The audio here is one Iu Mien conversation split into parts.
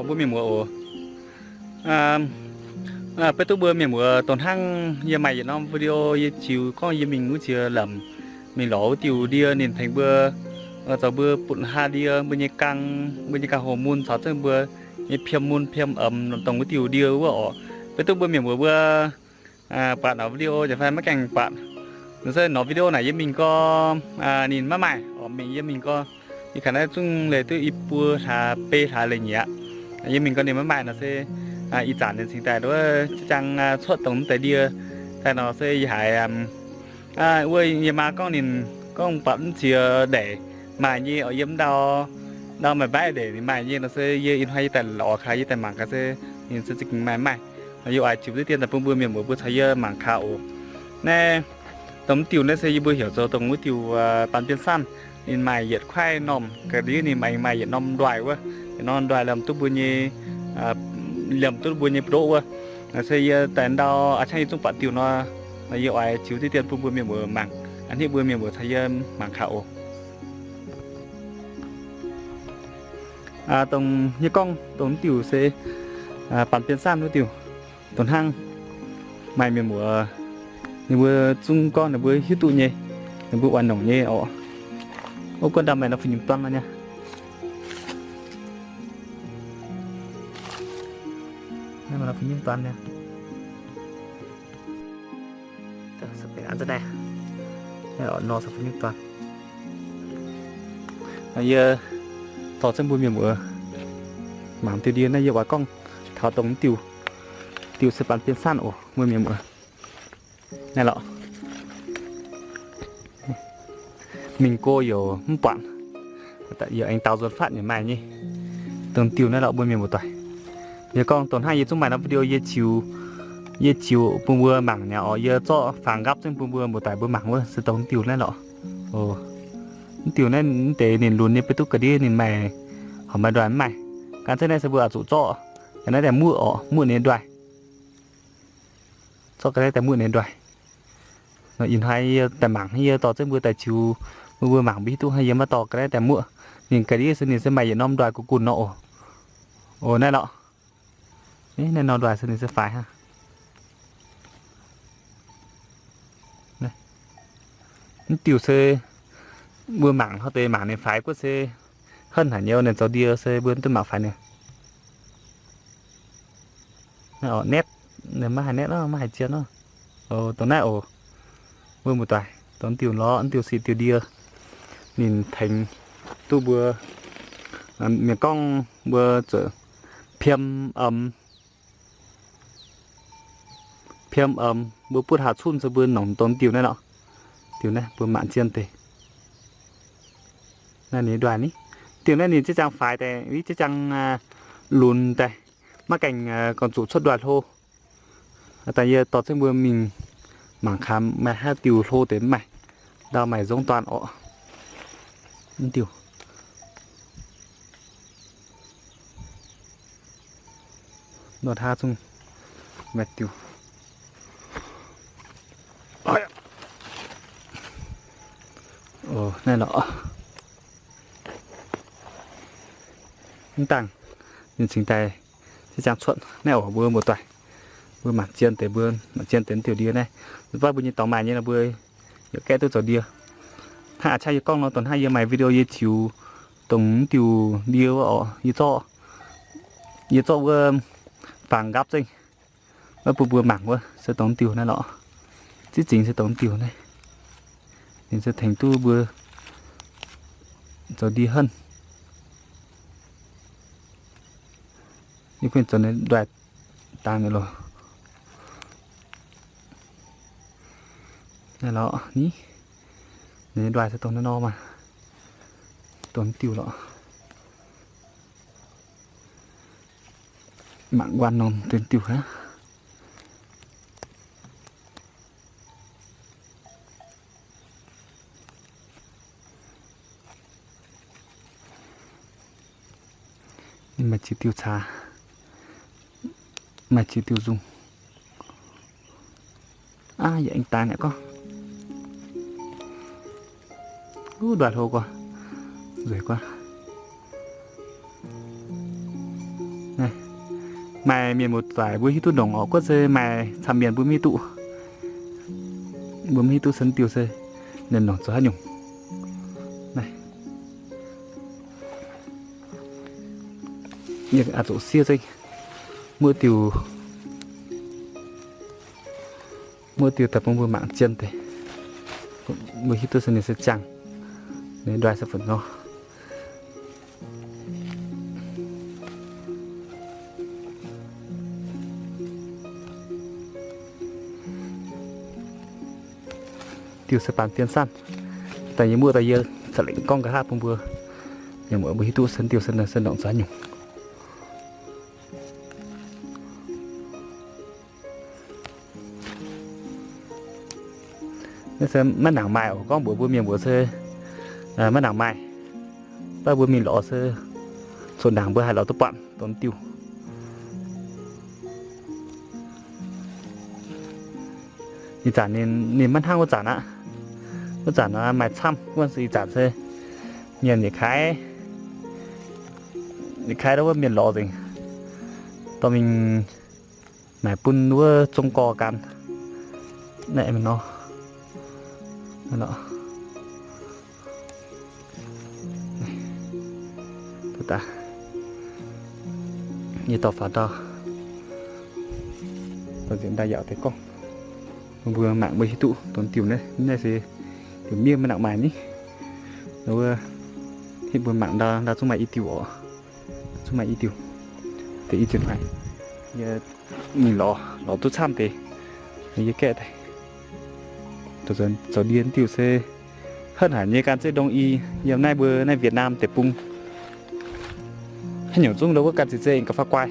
Mbuo mienh muoz oc. Beiv duqv mbuo mienh muoz dongh hnangv yie maaih yietc norm video yie ziux gorngv yie mingh wuov ziex lamz, mingh lorz wuov diuh ndie ninh tengx mbuo, zoux mbuo butv hlaax ndie, mbuo nyei gang, mbuo nyei ga'hlo mun caux zengv mbuo nyei piem mun piem emx dongh wuov diuh ndie wuov oc. Beiv duqv mbuo mienh muoz mbuo buatc norm video jaax fai maiv gaengh buatc, nor se norm video naaic yie mingh gorx ninh maiv maaih oc, mingh yie mingh gorx, yie kaaix naaiv zungv leih duqv i buo hlaax bei hlaax leiz nyei aqv. Yie mingh gorx ninh maiv maaih nor se ih zanc ninh cingx daaih wuov jiex jangx cuotv dongh mv deix ndie daaih nor se yie haiz wuov yie maa gorngv ninh gorngv buatc mv ziex ndeic maaih nyei oc, yiem ndau, ndau maaih mbaeqv ndeic ninh maaih nyei nor se yie ih hnoi yie daaih lorz gaax, yie daaih mangc gaax se ninh se za'gengh maaih maaih. Yie oix ziux diqv dien daaih bun mbuo mienh muoz mbuo caux yie mangc gaax oc. Naaiv dongh mv diuh naaiv se yie mbuo heuc zoux dongh wuov diuh baan bien sanv. Ninh maaih yietc kuaaiv normh ga'ndiev, ninh maaih, maaih yietc norm ndoih wuov, yietc norm ndoih liemh duqv mbuo nyei, liemh duqv mbuo nyei mbu'ndoqv wuov. Se yie daaih ndau a'ciangv yie zungv buatc diuh nor, yie oix ziux diqv dien bun mbuo mienh muoz mangc, a'hneiv mbuo mienh muoz caux yie mangc gaax oc. Dongh yie gorngv dongh mv diuh se baan bien sanv wuov diuh, dongh hnangv maaih mienh muoz ninh mbuo zungv gorngv ninh mbuo hiuv duqv nyei, ninh mbuo oix nongc nyei oc. Ov, guanh ndau maaih norm fu'nyuoz duan nyei. Yie dorh zengv mbuo mienh muoz mangc diuh ndie naaiv, yie oix gorngv taux dongh diuh, diuh se baan bien sanv oc mbuo mienh muoz. Naaiv lorqc, mingh go youc mv buatc, youc aengx daaux nzuonx fatv yaac maaih nyei. Dongh diuh naaiv lorqc mbuo mienh muoz-doic. Yie gorngv dongh hnangv yie zungv maaih norm video yie ziux, yie ziux bun mbuo mangc nyei oc. Yie zorqv faang nqaapv zengv bun mbuo muoz-doic mbuo mangc wuov se dongh diuh naaiv lorqc. Mv diuh naaiv mv deix ninh lunx nyei, beiv duqv ga'ndiev ninh maaih horpc maaih ndoih mv maaih. Gan zengv naaiv se mbuo oix zuqc zorqv ga'naaiv daaih muoqv oc, muoqv ninh ndoih. Zorqv ga'naaiv daaih muoqv ninh ndoih. Ih hnoi yie daaih mangc, yie dorh zengv mbuo daaih ziux, mbuo mbuo mangc mbuo hiuv duqv hnangv. Yie maiv dorh ga'naaiv daaih muoqv. Ninh ga'ndiev se ninh se maaih yietc norm ndoih gu'gunh nor oc. Oc, naaiv lorqc. Naaiv norm ndoih se ninh se faix hnangv. Mv diuh se mbuo mangc hnoi deix mangc ninh faix guoqv se henv haic nyei, ninh zoux ndie se mbuo duqv mangc faix ninh. Naaiv oc, netv, maiv haiz netv nor, maiv haiz zien nor. Oc, dongh naaiv oc, mbuo muoz-doic, dongh diuh lorqc, diuh se diuh ndie. Ninh tengx duqv mbuo, mienh gorngv mbuo zuqc piem emx, piem emx, mbuo butv hlaax cunv se mbuo nongc dongh diuh naaiv lorqc. Diuh naaiv mbuo mangc zien deix. Naaiv ninh ndoih ni. Diuh naaiv ninh ziex jangx faix daaih, ziex jangx lunx daaih, maiv gaengh gorngv zuqc cuotv ndoih hlo. Daaih yie dorh zengv mbuo mingh mangc gaax maaih haaix diuh hlo deix mv maaih. Ndau maaih nzong duan orqc. Mv diuh nor hnangv zungv maaih diuh. Oc, naaiv lorqc. Mv dangh ninh cingx daaih ziex jangx cuotv naaiv oc, mbuo muoz-doic. Mbuo mangc zien deix, mbuo mangc zien deix diuh ndie naaiv. Mv baac mbuo nyei dorngx maaih nyei nor mbuo yaac gaeqv duqv zoux ndie. Hnangv a'ciangv yie gorngv nor, dongh hnangv yie maaih video yie ziux dongh mv diuh ndie wuov oc, yie zorqv, yie zorqv wuov faang nqaapv zengv maiv bun mbuo mangc wuov se dongh diuh naaiv lorqc. Ziex zingx se dongh diuh naaiv. Ninh se tengx duqv mbuo zoux ndie henv. Yie kuinx zoux ninh ndoih dangx mi'aqv loh. Naaiv lorqc ni, ninh ndoih se dongh naaiv nor maah. Dongh diuh lorqc. Mangc guanh norm deix diuh aqv. Ninh maaih ziex diuh caax, maaih ziex diuh nzung. Aav, yaac aengx daaih mi'aqv gorngv. Uv, ndoih hlo guaax, nzueic guaax. maaih mienh muoz-doic mbuo hiuv duqv nongc orqc, guotv se maaih camv mienh mbuo mv hiuv duqv. Mbuo mv hiuv duqv se diuh se ninh nongc zoux haaix nyungc. Naaiv yie aqc zuqc siev zengv. Muoqv diuh, muoqv diuh daaih bun mbuo mangc zien deix, mbuo hiuv duqv se ninh se ziangh, ninh ndoih se fu'nor. Diuh se baamh dien sanv. Daaih yie muoqv daaih yie ca'lengc gorngv nqa'haav bun mbuo, mienh muoz mbuo hiuv duqv se diuh se nongc zoux haaix nyungc. Naaiv se maiv nangc maaih oc. Gorngv mbuox mbuo mienh mbuox se maiv nangc maaih. Baav mbuo mingh lorz se coqv ndaangc mbuo haih lorz duqv buatc dongh diuh. Ih zanc ninh, ninh maiv hnangv wuov zanc aqv. Wuov zanc maaih camv, wuov ih zanc se mienh yietc kaaix, yietc kaaix ndau wuov mienh lorz nzengc, dorh mingh naaic bun wuov zong gorx gan. Naaiv mingh nor, yie dorh faaux ndau, dorh nzengc ndau yaac deix gorngv, mbuo mangc mbuo hiuv duqv dongh diuh naaiv, naaiv se diuh miev maiv nangc maaih ni. Wuov hitv mbuo mangc ndau, ndau zungv maaih i diuh oc. Zungv maaih i diuh. Deix i diuh haic. Yie mingh lorz, lorz duqv camv deix, yie gaeqv daaih. Zoux ndie diuh se henv haic nyei, gan zeiv ndongh i yiem naaiv mbuo naaiv Việt Nam deic-bung. Haaix nyungc zungv ndau wuov gan zeiv zeiv ga'faav guai.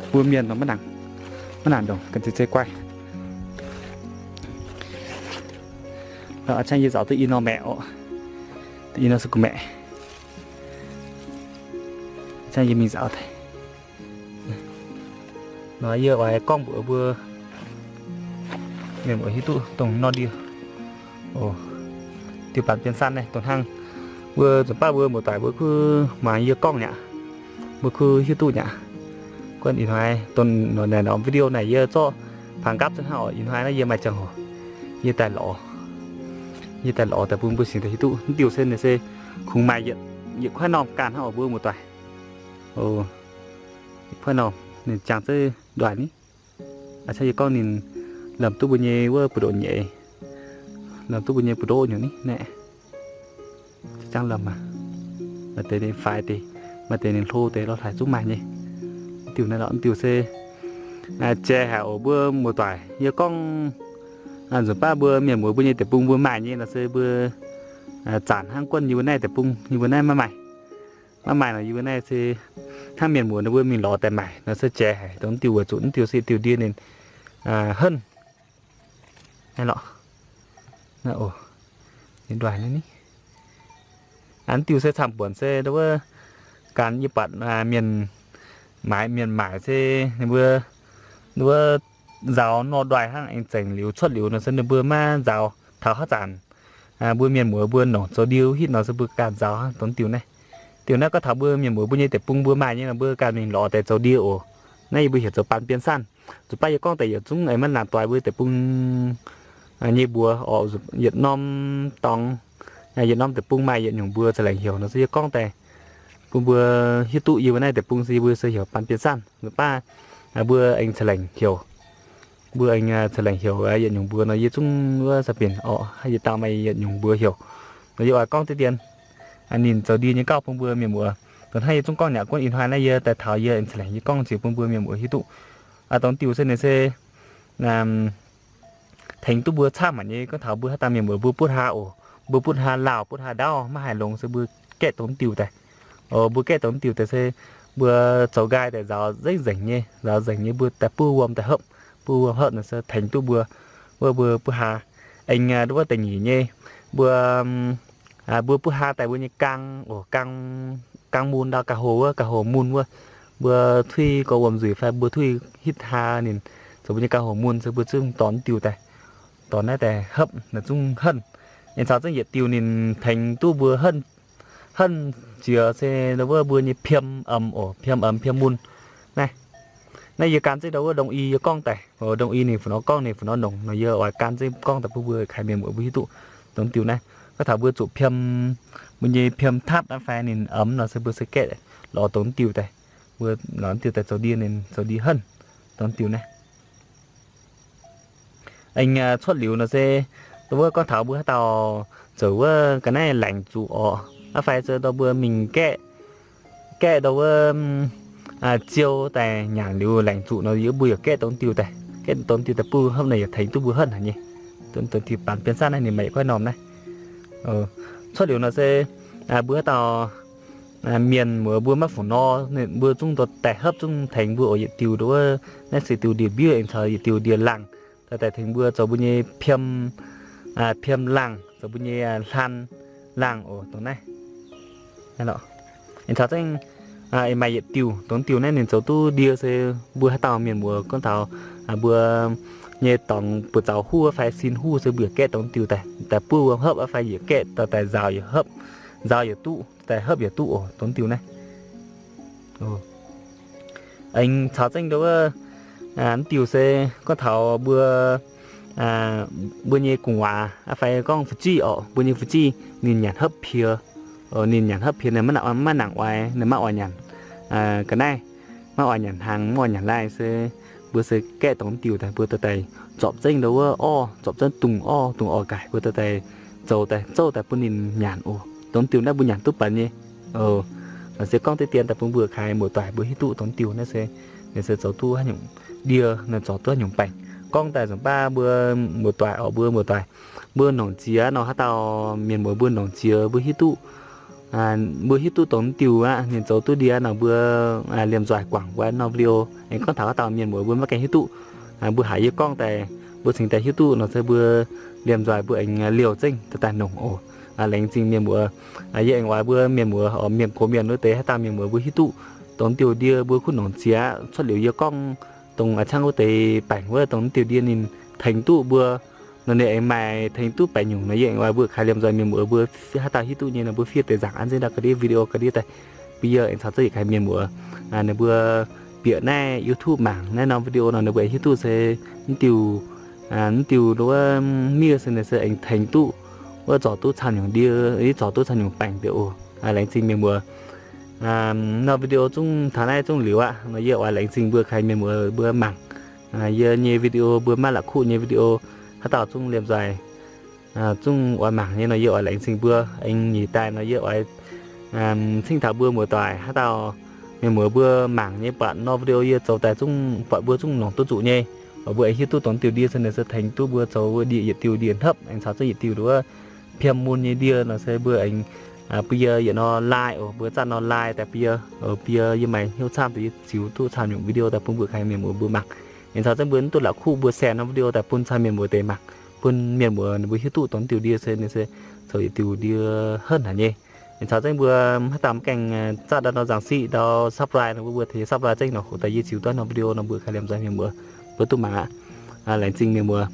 Mbuo mienh nor maiv nangc, maiv nangc ndongc, gan zeiv zeiv guai. A'ciangv yie nzaaux duqv i norm maeqc oc. I norm se gu'maeqc. A'ciangv yie mingh nzaaux daaih. Nor yie oix gorngv mbuox mbuo mienh muoz hiuv duqv dongh nor ndie. Diuh baamh dien sanv naaiv dongh hnangv. Mbuo nzunc baav mbuo muoz-doic mbuo kuv muangx yie gorngv nyaqc, mbuo kuv hiuv duqv nyaqc. Guanh ih hnoi dongh naaiv norm video naaic yie zorqv faang nqaapv zunv hnangv oc. Ih hnoi naaiv yie maaih ziangh hoc, yie daaih lorz, yie daaih lorz daaih bun mbuo singx daaih hiuv duqv. Mv diuh se ninh se kungx maaih yietc kuaaiv normh ganh hnangv oc mbuo muoz-doic. Yietc kuaaiv normh ninh ziangh zeiv ndoih ni. A'ciangv yie gorngv ninh lamh duqv mbuo nyei wuov buoz-ndoqv nyeiz, lamh duqv mbuo nyei buoz-ndoqv nyungc ni naaiv. Ziangv lamh aqv. Maaih deix ninh faix deix, maaih deix ninh hlo deix lorh hlaaix zungv maaih nyei. Diuh naaiv lorqc, diuh se jai haic oc mbuo muoz-doic. Yie gorngv nzunc baav mbuo mienh muoz mbuo nyei deic-bung mbuo maaih nyei nor se mbuo zanc hnangv guanh yie mbuo naaiv deic-bung, yie mbuo naaiv maiv maaih. Maiv maaih nor yie mbuo naaiv se hnangv mienh muoz ninh mbuo mingh lorz daaih maaic nor se jai haic. Dongh diuh weic zuqc diuh se diuh ndie ninh henv. Naaiv lorqc, naaiv oc, ninh ndoih naaiv ni. Diuh se camv-buonc se wuov, gan yie buatc mienh maaiz, mienh maaic se ninh mbuo wuov nzaaux nor ndoih hnangv aengx zengc liuz cuotv liuz nor se ninh mbuo maiv nzaaux. Taux haaix zanc mbuo mienh muoz mbuo nongc zoux ndie hitv nor se mbuo ganh nzaaux hnangv dongh diuh naaiv. Diuh naaiv gorngv taux mbuo mienh muoz mbuo nyei deic-bung mbuo maaih nyei nor mbuo ganh mingh lorz deix zoux ndie oc. Naaiv yie mbuo heuc zoux baamh dien sanv. Zuqc baav yie gorngv deix yietc zungv aengx maiv nangc doix mbuo deic-bung nyei mbuox oc. Yietc norm dorngx, yietc norm deic-bung maaih yietc nyungc mbuox ca'lengc heuc nor se yie gorngv daaih bun mbuo hiuv duqv yie mbuo naaiv deic-bung se yie mbuo se heuc baamh dien sanv. Zuqc baav mbuo aengx ca'lengc heuc, mbuo aengx ca'lengc heuc yietc nyungc mbuox nor yie zungv wuov sai-binc oc, haaix yietc dauh maaih yietc nyungc mbuox heuc. Nor yie oix gorngv deix dien ninh zoux ndie nyei gauh bun mbuo mienh muoz. Dongh hnangv yie zungv gorngv nyaqc guonv ih hnoi naaiv yie daaih taux yie aengx ca'lengc yie gorngv ziux bun mbuo mienh muoz hiuv duqv. Dongh diuh se ninh se tengx duqv mbuo camv haic nyei. Gorngv taux mbuo haaix dauh mienh muoz mbuo butv haa oc, mbuo butv haa laauh butv haa ndaauv maiv haiz longx se mbuo gaeqv dongh diuh daaih. Mbuo gaeqv dongh diuh daaih se mbuo zoux nqaai daaih nzaaux nzengc nzengc nyei, nzaaux nzengc nyei mbuo daaih buov wuom daaih hopv, buov wuom hopv nor se tengx duqv mbuo, wuov mbuo butv haa. Aengx wuov da'nyeic nyei, mbuo mbuo butv haa daaih mbuo nyei gaang oc, gaang, gaang mun ndau ga'hoc wuov, ga'hoc mun wuov, mbuo tuiv gorx wuom nzuih fai mbuo tuiv hitv haa ninh zoux mbuo nyei ga'hoc mun se mbuo zungv dorh diuh daaih, dorh naaiv daaih hopv naaiv zungv henv. Aengx caux zengv yietc diuh ninh tengx duqv mbuo henv, henv jiex se wuov mbuo nyei piem emx oc, piem emx piem mun. Naaiv, naaiv yie gan zengv ndau wuov dongh i yie gorngv daaih, dongh i ninh fungc nor gorngv ninh fungc nor nongc nor, yie oix gan zengv gorngv daaih bun mbuo kaaix mienh muoz mbuo hiuv duqv dongh diuh naaiv. Gorngv taux mbuo zuqc piemh, mbuo nyei piemh tatv aqv fai ninh emx nor se mbuo se gaeqv lorz dongh diuh daaih, mbuo lorz diuh daaih zoux ndie ninh zoux ndie henv dongh diuh naaiv. Aengx cuotv liuz nor se, ndau wuov gorngv taux mbuo haaix dauh zoux wuov ga'naaiv laengc zuqc orqc, aqv fai se ndau mbuo mingh gaeqv, gaeqv ndau wuov ziou daaih nyanc liuz laengc zuqc nor, yie mbuo yaac gaeqv dongh diuh daaih, gaeqv dongh diuh daaih buov hopv naaiv yaac tengx duqv mbuo henv haic nyei. Dongh diuh baamz bienv saatv naaiv ninh maaih yietc goiv norm naaiv. Cuotv liuz nor se mbuo haaix dauh mienh muoz mbuo maiv fungc nor, mbuo zungv daaih hopv zungv tengx mbuo oc. Yietc diuh ndau wuov naaiv se diuh ndie-mbiuv aengx caux yietc diuh ndie-laangh, daaih tengx mbuo zoux mbuo nyei piemh, piemh laangh, zoux mbuo nyei hlan laangh oc. Dongh naaiv aengx caux zengv maaih yietc diuh, dongh diuh naaiv ninh zoux duqv ndie se mbuo haaix dauh mienh muoz gorngv taux mbuo nyei dorngx buoz-zaux huv fai sin huv se mbuo yaac gaeqv dongh diuh daaih, daaih buov wuom hopv aqv fai yaac gaeqv daaih, daaih nzaaux yaac hopv, nzaaux yaac duqv, daaih hopv yaac duqv oc. Dongh diuh naaiv aengx caux zengv ndau wuov, mv diuh se gorngv taux mbuo, mbuo nyei gu'nguaaz aqv fai gorngv fu'jueiv orqc, mbuo nyei fu'jueiv ninh nyanc hopv piex, ninh nyanc hopv piex ninh maiv nangc oix, ninh maiv oix nyanc ga'naaiv, maiv oix nyanc hnaangx, maiv oix nyanc laih se mbuo se gaeqv dongh diuh daaih mbuo dorh daaih zorpc zengv ndau wuov orv, zorpc zengv dungz orv, dungz orv-gaaix mbuo dorh daaih zoux daaih zouv daaih bun ninh nyanc oc. Dongh diuh naaiv mbuo nyanc duqv benx nyei. Se gorngv deix dien daaih bun mbuo kaaix muoz-doic mbuo hiuv duqv dongh diuh naaiv se, ninh se zoux duqv haaix nyungc ndie, ninh zoux duqv haaix nyungc baengc. Gorngv daaih nzunc baav mbuo muoz-doic orqc, mbuo muoz-doic mbuo nongc ziex nor, haaix dauh mienh muoz mbuo nongc ziex mbuo hiuv duqv, mbuo hiuv duqv dongh diuh aqv, ninh zoux duqv ndie nor mbuo liemh nzoih guangc mbuo norm video. Aengx gorngv taux haaix dauh mienh muoz mbuo maiv gaengh hiuv duqv, mbuo haiz yie gorngv daaih, mbuo cingx daaih hiuv duqv nor se mbuo liemh nzoih mbuo aengx liouh zengv daaih nongc oc. Laengz zingh mienh muoz, yie aengx oix mbuo mienh muoz, mienh gox mienh wuov deix haaix dauh mienh muoz mbuo hiuv duqv dongh diuh ndie mbuo kuv nongc ziex aqv, cuotv liuz yie gorngv dongh a'ciangv wuov deix baengc wuov dongh diuh ndie ninh tengx duqv mbuo nor, ninh aengx maaih tengx duqv baengc nyungc nor, yie aengx oix mbuo kaaix liemh nzoih mienh muoz mbuo haaix dauh hiuv duqv nyei nor mbuo fiev deix nzaangc an zengv ndau ga'ndiev video ga'ndiev daaih bun yie aengx caux zengv yietc kaaix mienh muoz, ninh mbuo bieqc naaiv YouTube mangc naaiv norm video nor ninh mbuo aengx hiuv duqv se mv diuh, mv diuh wuov miev se ninh se aengx tengx duqv wuov zorc duqv camv nyungc ndie, zorc duqv camv nyungc baengc deix oc. Laengz zingh mienh muoz. Norm video zungv taux naaiv zungv liuz aqv nor, yie oix laengz zingh mbuo kaaix mienh muoz mbuo mangc yie nyei video, mbuo maiv la'kuqv nyei video. Haaix dauh zungv liemh nzoih zungv oix mangc nyei nor, yie oix laengz zingh mbuo. Aengx nyic daaih nor yie oix cingv taux mbuo muoz-doic haaix dauh mienh muoz mbuo mangc nyei buatc norm video yie zoux daaih zungv buatc mbuo zungv longc duqv zuqc nyei, mbuo aengx hiuv duqv dongh diuh ndie se ninh se tengx duqv mbuo zoux wuov ndie yietc diuh ndie hnopv aengx caux zengv yietc diuh wuov piemh mun nyei ndie nor se mbuo aengx bun yie yietc nor like oc, mbuo zanc nor like daaih bun yie, bun yie, yie maaih hnyouv camv deix yie ziux duqv camv nyungc video daaih bun mbuo kaaix mienh muoz mbuo mangc. Aengx caux zengv mbuo mv duqv la'kuqv mbuo share norm video daaih bun camv mienh muoz deix mangc, bun mienh muoz ninh mbuo hiuv duqv dongh diuh ndie se ninh se zoux yietc diuh ndie henv haic nyei. Aengx caux zengv mbuo haaix dauh maiv gaengh zatv ndau nor nzangc siqv ndau subscribe nor, mbuo mbuo tengx subscribe zengv nor, hoc daaih yie ziux duqv norm video nor mbuo kaaix liemh nzoih mienh muoz mbuo duqv mangc aqv. Laengz zingh mienh muoz.